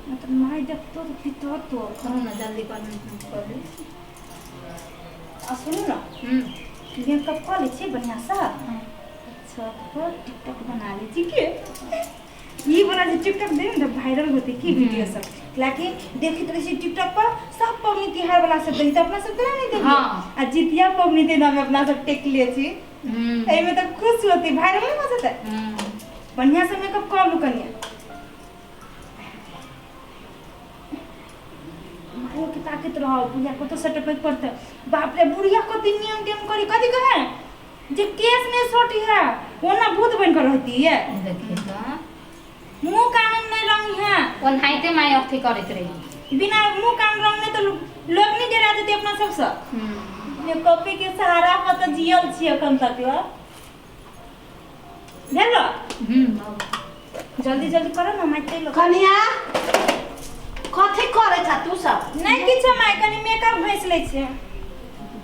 मतलब माय देखतो तऽ पिटतो। कहू ने, जल्दी कर कर ली। आ सुनू ने, मेकअप कऽ लै छियै बढ़िआँसँ, छत पर टिकटॉक बना लै छी के। ई वाला जे टिकटॉक देबै ने तऽ वायरल होतै की वीडियो सब, लाकि देखैत रहै छी टिकटॉक पर सब पबनी तिहार वाला सब दै, तऽ अपना सब केना नहि देबै? हाँ। आ जितिया पबनी ते नामे अपना सब टेकले छी। एहिमे तऽ खुश होतै, वायरल नहि भऽ जेतै? बढ़िआँ से मेकअप कऽ लू कनिया। मायो के ताकत रहो, बुढ़िया कतौ से टपक पड़तै। बाप रे, बुढ़िया कते नियम टेम करी, कथी कहे जे केस नहीं सोटी है, ओना भूत बन कर रहती है। देखिए तो। मुंह कान नहीं रंग है। ओनाहिते माय अथी करैत रही। बिना मुंह कान रंग नहीं तो लोग नहीं डरा देते अपना सबसे। मेकअपे के सहारा पर तो जियल छी अखन तक ल भेल। जल्दी जल्दी करो ना माय, तेल। कनिया, कथी करै छ तू सब? नहीं किछो माय, कनी मेकअप घसि लै छियै।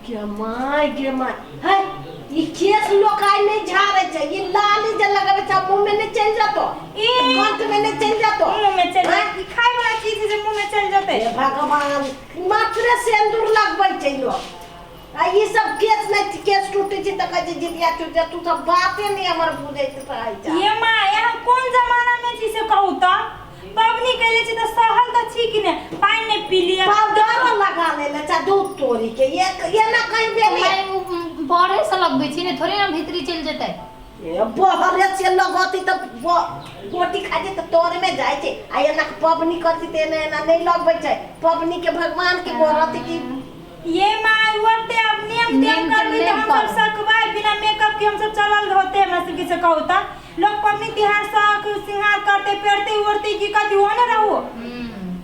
गे my, गे my, है ई केस लोक आइ नहि झाड़ै छै, ई लाली जे लगबै छै मुँह में नहि चलि जेतो? ई कंठ में नहि चलि जेतो? मुंह में चलि जाय, ई खाय वाला चीज है जे मुंह में चलि जेतै? हे भगवान, मात्रे सिन्दूर लगबै छै लोक आ ई सब केस नहि, केस टूटै छै तऽ कहै छै जितिया टूट जा। तू सब बाते नहि हमर बुझैत रहै छै। ये माँ, यहाँ कोन जमाना में छी से कहू तऽ? पबनी कैले छी तऽ सहल तऽ छी कि नहि? पानि नहि पी लिअ। पाउडर लगा लेले छै दूध तोरी के, ये एना कहीं भेलै? माय, उ बड़े से लगबै छी ने, थोड़े ने भीतरी चलि जेतै। ए बहरे से लगती तऽ गोटी खा छै तऽ तोर में जाइ छै, आ एना पबनी करती तऽ एना एना नहि लगबै छै। पबनी के भगवान के गोरती की? ये माँ, उड़ते अब नियम टेम नियम करबी टेम तऽ हम सब करब। सकबै? बिना मेकअप के हम सब चलल होते हमरा सबके से कहू तऽ? लोग पबनी तिहार शौक सिंगार करते पेरते उड़ते की कथी ओने रहू।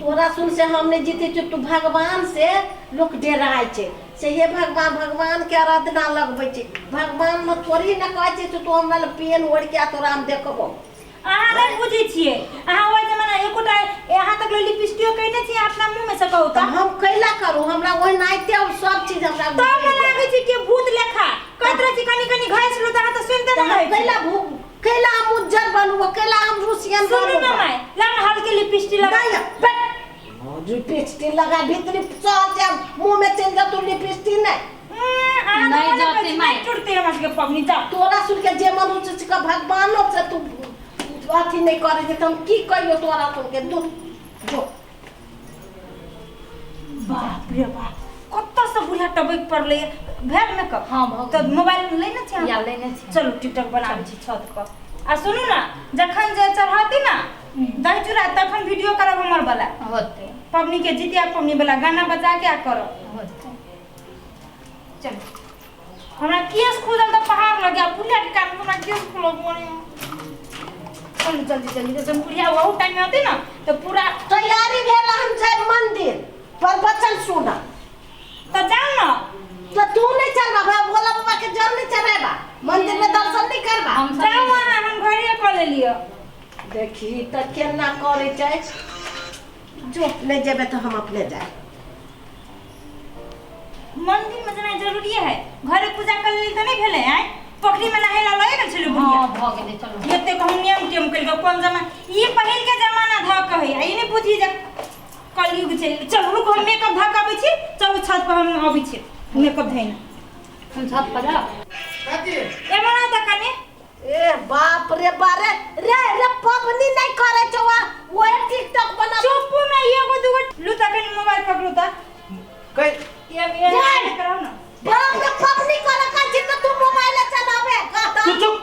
तोरा सुन से हम नहीं जीते छियौ। तू भगवान से लोक डराइ छै से हे भगवान, भगवान के आराधना लगबै छै। भगवान में थोड़ी ने कहै छै से तू हमरा लग पेन ओढ़ि के आ तोरा हम देखबौ। अहाँ नहि बुझै छियै, अहाँ ओहि जमाना एकोटा यहाँ तक लिपस्टिको कयने छियै अपना मुँह में से कहू तऽ तऽ? हम कैला करू? हमरा ओनाहिते हम सब चीज हमरा तब ने लागै छै कि भूत लेखा कहैत रहै छी, कनी कनी घसि लू तऽ अहाँ तऽ सुनिते तऽ नहि हम रहै छी। कैला भू कैला हम उज्जर बनबो, कैला हम रूसियन सुनू ने बनबो? माय, ला ने हल्की लिपस्टिक लगा। नहीं, बट लिपस्टिक लगा भीतरी चल जाए, मुंह में चल जा तू लिपस्टिक नहीं। अहाँ तऽ नहि मने जाते कहै छी, माय। नहि टूटते हमरा सबके पबनी, जाउ। तोरा सुन के जे मन होइ छै भगवानो से तू अथी नहि करै छै तऽ हम की कहियौ तोरा सुन के? दू जो। बाप रे बाप, कतऽसँ बुढ़िया टबकि पड़लै। भेल मेकअप? हाँ, भऽ तऽ गेल। मोबाइल लेने छी अहाँ? या लेने छी। चलू, टिकटॉक बनाबै छी छत पर। आ सुनू ने, जखन जे चढ़ती ने दही चूड़ा तखन वीडियो करब हमर वाला। होतै। पबनी के जितिया पबनी वाला गाना बजा के आ करब। होतै। चलू, हमरा केस खुजल तऽ पहाड़ लग गया बुढ़िया के कारण। हमरा केस खुलल मोने। चलू जल्दी जल्दी, जैसे बुढ़िया बहुत टाइम में होती ना तो पूरा तैयारी भेल, हम जाय मंदिर पर वचन सुना। तो जाओ ना। तो तू नहीं चलबा? भा भोला बाबा के जल नहीं चढ़ेबा? मंदिर में दर्शन नहीं करबा? हम सब जाओ वहाँ, हम घरे कऽ लेलियो। देखी तऽ केना करै छै। जो, नहि जेबै तऽ हम अपने जाय। मंदिर में जेनाइ जरूरी है? घरे पूजा कर लेली तऽ नहि भेलै? आँय, पोखरी में नहाय ला लए गेल छलै बुढ़िया। हाँ, भऽ गेलै, चलू। एते कहूँ नियम टेम करि कऽ कोन जमाना, ई पहिल के जमाना धऽ कहै आ ई नहि बुझी जे कलयुग छै। चलू, रुकू, हम मेकअप धऽ कऽ अबै छी। चलू छत पर, हम अबै छी मेकअप धोइने। हम छत पर जाउ। कथी? ए बना तऽ कनि। ए बाप रे बारे रे रे, पबनी नहीं करे छौ आ ओहे टिकटॉक बना। चुप ने, एगो दूगो लू तऽ कनि मोबाइल पकड़ू तऽ। कहि। ये ये जाय। कराउ ने। बाप रे, पबनी करे का छी तऽ तू मोबाइल चलावे गाता। तू चुप,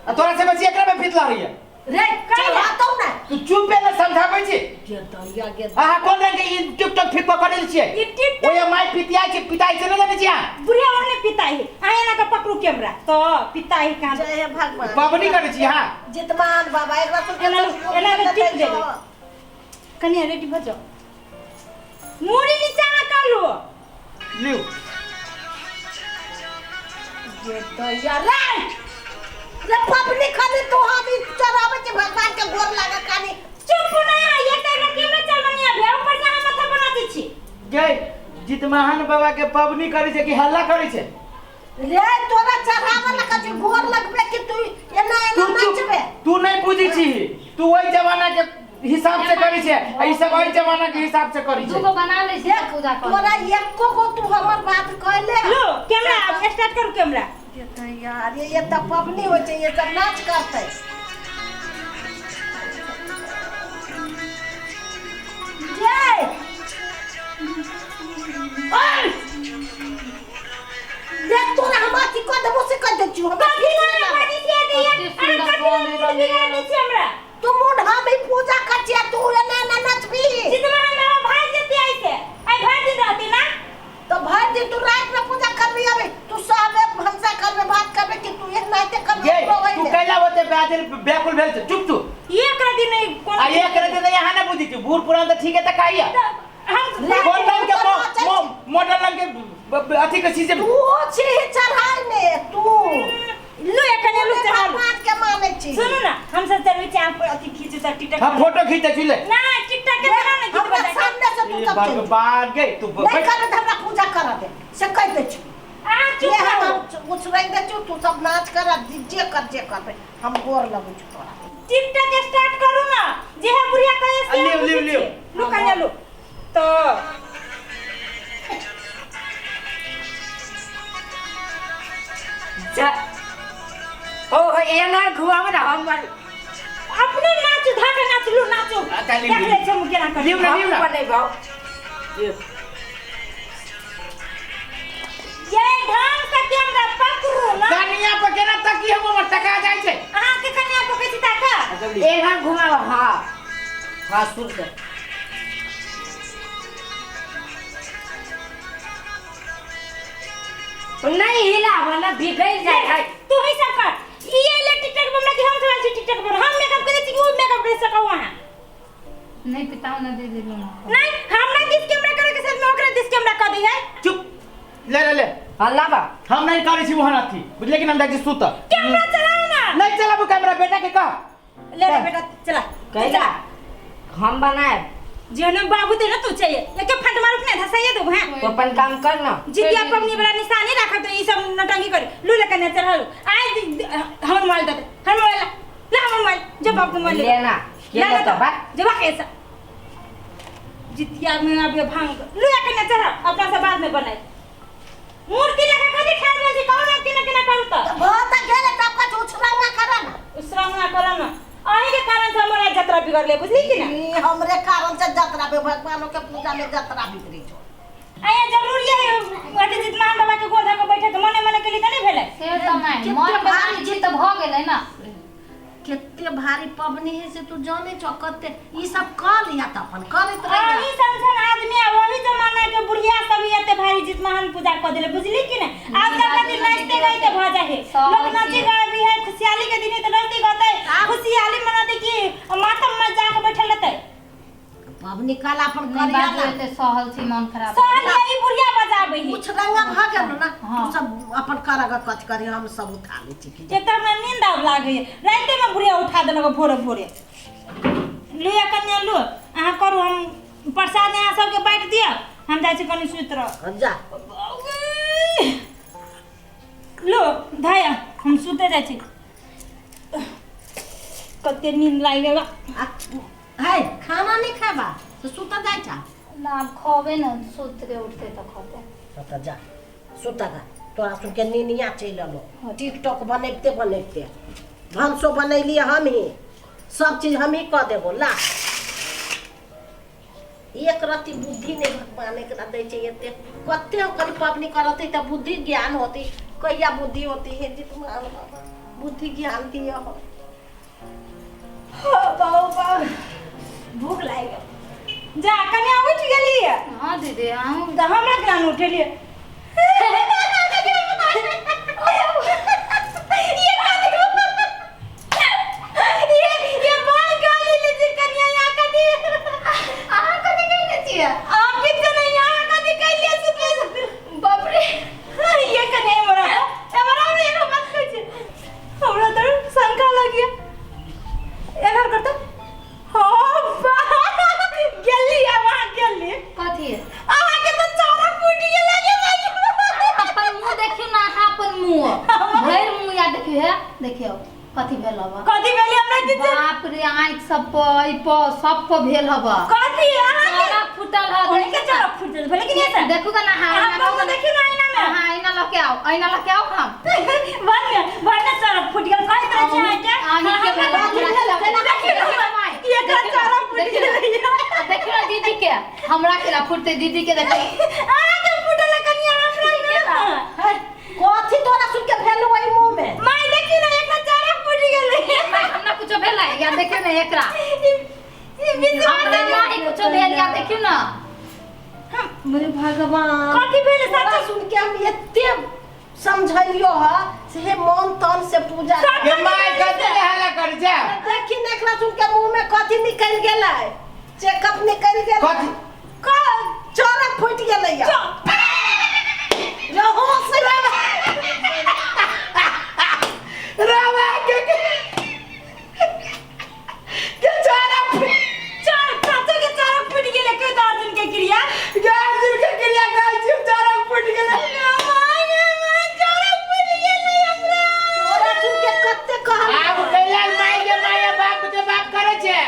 आ तोरा से बेसी एकरा में फीत लागैया। रे कहि। आतौ ने। तू चुप पे ने, समझाबै छी। गे दरिया गे। अहाँ कोन रंग के ई टिकटॉक फीत पकड़ल छियै? ई टिकटॉक ओए my पितियाइ छै, पिताइ छै, नहि जानै छियै अहाँ? बुढ़िया ओहने पिताई है। अहाँ एना कऽ पकड़ू कैमरा तऽ पिताई कहाँ? जय हे भगवान। पबनी करै छी अहाँ? जितमान बाबा एकरा सुन के एना- एना के टिप देबै। कनिया, रेडी भऽ जाओ, मूड़ी नीचा अहाँ कर लो। लिउ। गे दरिया रे रे, पबनी खाली तू, हम ई चढ़ाबै छी भगवान के गोर लागे खाली। चुप नहीं है, ये तो एकरा कैमरा चलबा नहीं आबे, ऊपर से हम माथा बना दै छी। गै, जितमाहन बाबा के पबनी करै छै कि हल्ला करै छै? रे, तोरा चढ़ावे लगा छै, गोर लगबे कि तू एना तू एना चुप नाचबे? तू नहीं बुझै छी, तू ओहि जमाना के हिसाब से करै छै आ ई सब एहि जमाना के हिसाब से करै छै। दूगो बना लै छी तऽ पूजा कर। तोरा एको गो तू हमर बात कहले। लो कैमरा, अब स्टार्ट करू कैमरा। ये तऽ यार ये तऽ पबनी होइ छै, ये सब नाच करतै। जय देख तोरा हम अथी कऽ देबो से कह दै छियौ हमरा। कथी वाला बाजी छियै दैया? कते अरे सुन्दर कथी बनै वाला रहलै। बिगाड़ दै छियै हमरा? तू मुंड हम ही पूजा कर छियै, तू एना एना नचबी। जितना हम बाबा भाग जेती ऐसे आई भर दिन रहती ना। तो भर दिन तू रात में पूजा करबी, अभी तू सबे भनसा करबे, भात करबे कि तू एनाहिते करबे? ये तू कैला होते ब्यादिल व्याकुल भेल छै? चुप तू। एक राति नहीं आ एक रहते तऽ यहाँ ना बुझी छी, बूढ़ पुरान तऽ ठीक है तऽ काहिया हम कोन रंग के मॉडल रंग के अथी के चीज। तू छी चढ़ाई में तू लो एक कने लो चढ़ा लो। भगवान के मानै छी। सुनू ना, हम सब चढ़बै छी आप अथी खींचू सब टिकटॉक। हम फोटो खींचे छी ले। ना टिकटॉक के बनाओ ना गीत हमरा बजा के। सामने से तू ए सब चलि जा। भगवान गे तू नहीं करे तऽ हमरा पूजा कर दे से कहि दै छी। आ चुप ये हम रहो। उसरैग दै छियौ, तू सब नाच कर आ जे कर जे करबे हम गोर लगै छी तोरा। टिकटॉक स्टार्ट करू ना, जे है बुढ़िया कहे से। आ, लिउ, लिउ, लिउ। लो कन्या लो तो जा ओ एना घुमाब ना हमर। अपने नाचू धाका नाचू लो नाचू। आ, ताली देख लिउ। ले छै हम केना करी। लिउ ना, लिउ ना। हम बनेबौ। ये ढंग से कैमरा पकड़ू ना। कनिया पर केना तकी हम हमर टका जाइ छै। अहाँ के कन्या पकड़ै छी ताका। जल्दी। एना घुमाब। हाँ हाँ सुन के नहीं हिलाब ना, बिगड़ जाए है। तू ही सब कर ई ले टिकटॉक बनना कि हम चला छी टिकटॉक बन। हम मेकअप करे छी कि ओ मेकअप कर सकौ अहाँ? नहीं पिताओ ना दे देलू ना। नहीं हमरा दिस कैमरा करे के साथ में ओकरा दिस कैमरा कर दी है। चुप ले ले ले। हाँ लाबा। हम नहीं करै छी वहां अथी, बुझले कि हम जाइ छी सुत। कैमरा चलाओ ना। नहीं चलाबू कैमरा, बेटा के कह। ले ले बेटा चला। कैला हम बनाए जेहने बाबू ते ना तू चाहिए एके फट मारू ने धसाइए देबो हैं। तो अपन काम कर ना। जितिया पबनी वाला निशानी राखब तो ई सब नटंगी कर लू ले कने चढ़ल आज हमर मोबाइल दे दे, हमर मोबाइल ला, हमर मोबाइल जो बाप के मोबाइल ले। लेना के ला ले तो बा जब कैसा जितिया में अब भांग लू या कने चढ़ अपना से बाद में बनाई मूर्ति लगा खाली ठाड़ भेल छी कहू ना केना केना करू त तऽ भऽ तऽ गेलै तब कछ उछरंगा करऽ ना। उश्रम ना करऽ ना, अहीं के कारण से हमर आज जतरा बिगड़ले बुझली कि ना? ई हमरे कारण से जतरा बे भगवानो के पूजा में जतरा बिगड़ै छौ। आया जरूरी है अथी जितमान बाबा के गोद धऽ के बैठे के मने मने के लिए त नहीं भेलै। से तऽ नहि कते मन के भारी मानै छी तऽ भऽ गेलै ना। कते भारी पबनी है से तू जानै छौ कते ई सब कर लिया तऽ अपन करैत रहिया। अही सन सन आदमी आ वही जमाना के बुढ़िया सब ही एते भारी जितमान पूजा कर देले बुझली कि ना? आजकल के दिन नाचते गाइते भऽ जाए है, सब लोग नाचे चीज। गाए भी है, खुशहाली के दिन है तो नाचते गाते खुशहाली मनाते कि मातम में जाके बैठल रहते। पबनी काल अपन नहीं करिया बाजू ना। एते सहल छी मन खराब। सहल ई बुढ़िया बजाबै है। उछरंगा भऽ गेल ना। हाँ। तू सब अपन करग कथी करी हम सब उठा लै छी कि एक तऽ हमरा नींद आब लागैए रातिमे बुढ़िया उठा देलक भोरे भोरे। लू या कन्या लू अहाँ करू, हम प्रसाद अहाँ सबके बाँटि दिअ, हम जाइ छी कनि सुति रह। जा लो धाया हम सुते जाइ छी, कते नींद लागि गेल। आ है खाना नहीं खाबा तो सुता जाइ छा? ना आब खबे ना, सुत के उठते तऽ खते। तऽ जा सुता गा, तोरा सबके नीनिया चलि एलो टिकटॉक बनैबते बनैबते। भनसो बनैलियै हमही, सब चीज हमही कऽ देबो। ला एक रत्ती बुद्धि नहि भगवान एकरा दै छै। एते कते कनि पबनी करतै तऽ बुद्धि ज्ञान होतै, कहिया बुद्धि होतै? हे जितमान बाबा बुद्धि ज्ञान दिअ हो। बाबू बाबू भूख लागि गेल। जा कन्या उठि गेलियै? हाँ दीदी अहूँ तऽ हमरा केना नहि उठेलियै? ये ये बाल गाली लीजिए कन्या यहाँ कथी। अहाँ कथी कहने छियै? आप किछु नहीं यहाँ कथी कहलियै सुतले। बाप रे ये कन्या हमरा हमरा हमरा एगो बात कहै छै, हमरा तऽ शंका लगिया एना करता। हाँ बा गेली अब अहाँ गेली। कथी? अहाँके तऽ चारा फूटि गेलै गे भाई। अपन मुँह देखियौ ना अहाँ, अपन मुँह भरि मुँह या देखियौ, हे देखियौ कथी भेल अब। कथी भेलै हमरा किछु? बाप रे। रे आँखि सब पर एहि पर सब पर भेल हबा। कथी अहाँ के चरक फूटल ह। उनके चरक फूट गेल भेलै कि नहीं से? देखू ना। हाँ, अहाँ बाबू देखियौ ना आईना में। हाँ, आईना लऽ के आओ, आईना लऽ के आओ हम। बन बन चरक फूट गेल कहैत रहै छै अहाँके। अहीं के भेल। देखियौ ना, एकर चरक फूट देखियौ ना। गेलै। आ देखियौ ना दीदी के, हमरा केना फूटतै, दीदी के देखियौ। अहाँके फूटल है कनिया, हमरा ना। कथी तोरा सुन के भेल ओहि मुंह में? माय देखियौ ना, एकर चरक फूट गेलै। माय, हमरा कुछो भेलै या देखियौ ना एकरा। ई विश्वास हमरा नाही कुछो भेल या देखियौ ना। मेरे भगवान, कथी भेलै तोरा सच? सुन के हम एते समझलियो ह से हे मन तन से पूजा कर। के माय कथी ले हल्ला कर जा? देखी ने, एकरा सुन के मुंह में कथी निकल गेलै, चेकअप निकल गेलै। कथी? चरक फूटि गेलै या रहो से। रामा के के चारा चर चाचा के चरक फूट गेलै के तो अर्जुन के क्रिया। के अर्जुन के क्रिया कहै छी, चारा फूट गेलै। माय माय, चरक फूट गेलै हमरा। तोरा सुन के कते कहल। आब कैला माय के माय बाप के बाप करे छे?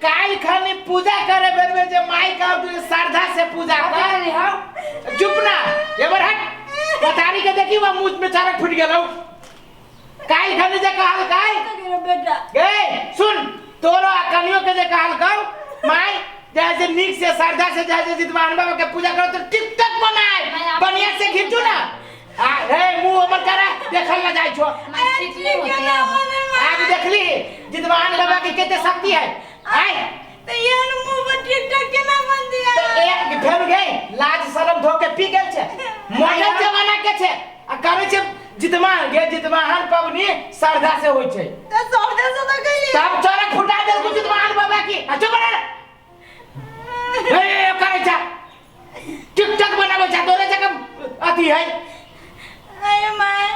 काल्हि खनी पूजा करे बेर में जे माय कहब तू श्रद्धा से पूजा कर। चुप ना, एबर हट। पतारी के देखी, वो मुंह में चरक फूट गेलौ। काल्हि खनी जे कहल काय बेटा गे, सुन, तोरो आ कनियो के जे कहल कौ माय जैसे नीक से श्रद्धा से जैसे जितवान बाबा के पूजा करो तो टिकटॉक बनाए बढ़िया से खींचू ना। आ रे मुंह हमर करा देखल ना जाय छो। माय, ठीक नहीं होते आब। आब देखली जितवान बाबा के कते शक्ति है आय। तो एहन मुंह पर टिकटॉक केना बन दिया? तो एक फेर गई लाज शरम धो के पी गेल छे, मॉडर्न जमाना के छे आ करे छे जितवान गे। जितवान पबनी श्रद्धा से होय छे। तो सब देश तो कैली तब चरक फुटा देल जितवान बाबा की। आ चुप रह ए, करे छा टिकटॉक बनाबै छा, तोरे जगह अथी है। अरे my,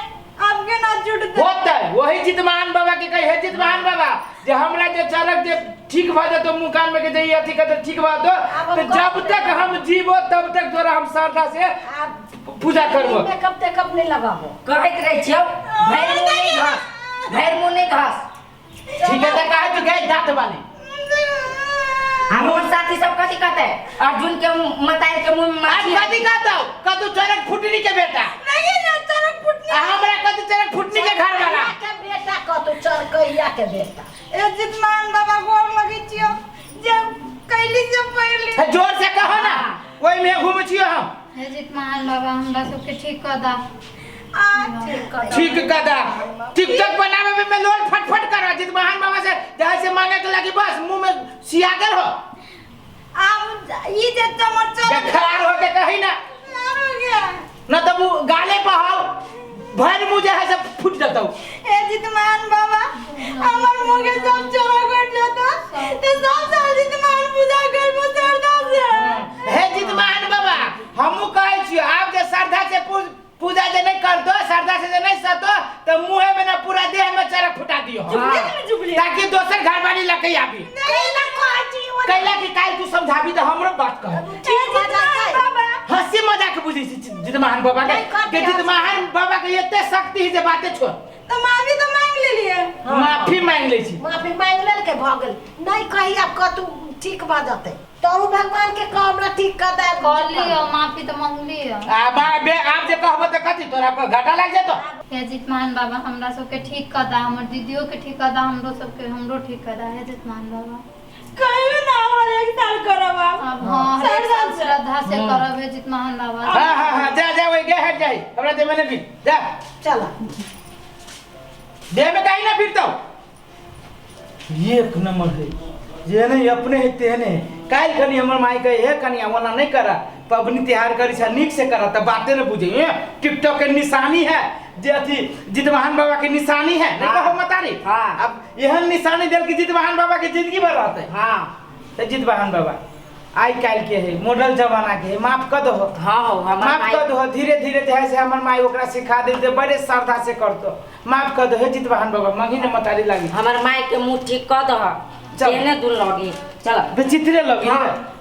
आपके ना जुटते होतै वही जितमान बाबा के कहे हे जितमान बाबा जे हमरा जे चरक जे ठीक भ जेतो, मुँह कान में के जे ई अथी करते ठीक भ जेतो। आब हम तो जब तक हम जीवो तब तक तोरा हम श्रद्धा से आब पूजा करबो। मेकअप तेकअप नहीं लगाबो। कहैत रहै छियौ, भरि मुँह नहि घास, भरि मुँह नहि घास। ठीक है, तो कहे तू गए दांत वाली। हमर साथी सब कथी कहते? अर्जुन के मताई के मुँह में आज माछी। कथी कहतौ? कतू चरक फुटनी के बेटा। नहीं ना, चरक फुटनी। आ हमरा कतू चरक फुटनी के घर वाला के बेटा कहतो, चरकैया के बेटा। ए जितमान बाबा, गोर लगै छियो जे कैली से पहले। हे, जोर से कहो ना, ओहि में घूमै छियो हम। हे जितमान बाबा, हमरा सबके ठीक कऽ दा। आ ठीक कर। ठीक कदा टिकटॉक बनावे में लोल फटफट कर जितवाहन बाबा से जहाँ से मांगे के लगी, बस मुंह में सिया गेल हो। आब ई जे चमर जे चरक खरार होके कही ना। हो गया। न तब उ गाले पर हाव भर मुंह जे है से फूट जतौ। हे जितमान बाबा, हमर मुंह के सब चरक कट जाता ते सब साल जितमान पूजा करबो श्रद्धा से। हे जितवाहन बाबा, हमहू कहै छियो आब जे श्रद्धा से पूजा जे नहीं कर दो, श्रद्धा से जे नहीं सतो तो मुंहे में ना पूरा देह में चरक फुटा दियो। चुगली चुगली। ताकि दोसर घर वाली लके आबी। कैला कहै छी ओ? कैला कि काल तू समझाबी तो हमरो बात कह। हे जितमान बाबा। हंसी मजाक बुझै छी जितवाहन बाबा के। नहीं, कर के दिया। जितवाहन बाबा के एते शक्ति है जे बाते छोड़। तो माफी तो मांग लेलिए। माफी मांग लै छी। माफी मांग लेलकै, भऽ गेल। नहीं कही आब कतू ठीक भऽ जेतै तहु भगवान के कह हमरा ठीक कर दे। कऽ लियौ माफी तऽ मांगलियौ। आ बा बे आब जे कहबो तऽ कथी तोरा पर घाटा लागि जेतो। हे जितमान बाबा, हमरा सबके ठीक कऽ दा, हमर दीदियो के ठीक कऽ दा, हमरो सबके, हमरो ठीक कऽ दा। हे जितमान बाबा। कहियो ना, हर एक साल करब आब। आब हाँ, हरेक साल श्रद्धा से। श्रद्धा से करब हे जितमान बाबा। हाँ हाँ हाँ, जा जा, वही गे हट जाई, हमरा देह में नहीं फिर जा। चल। देह में कहीं ना फिरतो। एक नंबर है जे नहीं अपने है तेहने है। काल्हि खनी हमर माई कहे हे कनिया ओना नहीं करा, पबनी तिहार करी छा नीक से करा, त बाते न बुझे। ए टिकटॉक के निशानी है जे अथी जितवाहन बाबा के निशानी है नहीं कहो मतारी। हाँ। अब एहन निशानी देल कि जितवाहन बाबा के जिंदगी भर रहते। हाँ। त जितवाहन बाबा आई काल्हि के है, मॉडल जमाना के है, माफ कर दो। हाँ हो, हमर माफ माई कर दो। धीरे धीरे जे है से हमर माई ओकरा सिखा दे जे बड़े श्रद्धा से करतो। माफ कर दो हे जितवाहन बाबा, मंगी ने मतारी लागी। हमर माई के मुंह ठीक कर दह। चल। तेने दूर लगी चल। विचित्रे लगी। हाँ।